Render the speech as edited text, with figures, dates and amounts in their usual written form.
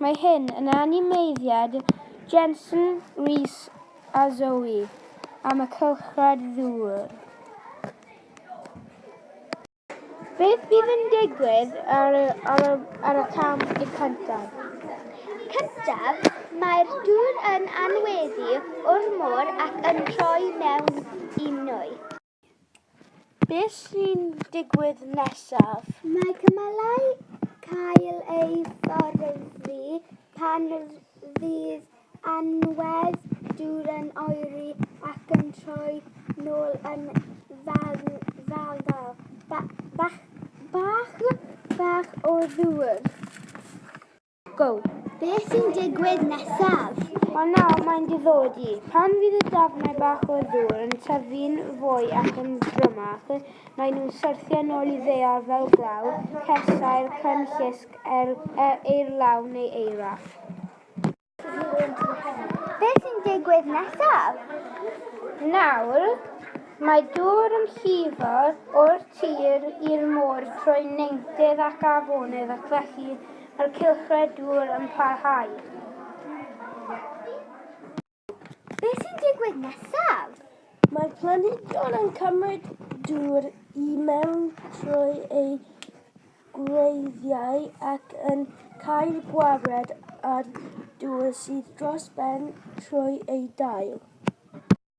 Mae hyn yn animeiddiad Jensen, Rhys a Zoe am y cylchred ddŵr. Beth bydd yn digwydd ar y, ar y, ar y cam y cyntaf? Cyntaf, mae'r dŵr yn anweddu o'r môr ac yn troi mewn i nwy. Beth sy'n digwydd nesaf? Mae cymylau cael eu fforddi pan fydd Anwedd dŵr yn oeri ac yn troi nôl yn faddol bach bach o ddŵr. Go. Beth sy'n digwydd nesaf? Wel nawr mae'n diddodi. Pan fydd y dafnau bach o ddŵr yn tyfu'n fwy ac yn drymach, maen nhw'n syrthio nôl i ddaear fel glaw, cesair, cynllusg, er, er, eirlaw neu eira. Beth sy'n digwydd nesaf? Nawr, mae dŵr yn llifo o'r tir i'r môr trwy neintydd ac afonydd ac felly mae'r cylchred dŵr yn parhau. Beth sy'n digwydd nesaf? Mae planhigion yn cymryd dŵr i mewn trwy eu gwreiddiau ac yn cael gwared ar dŵr sydd dros ben trwy eu dail.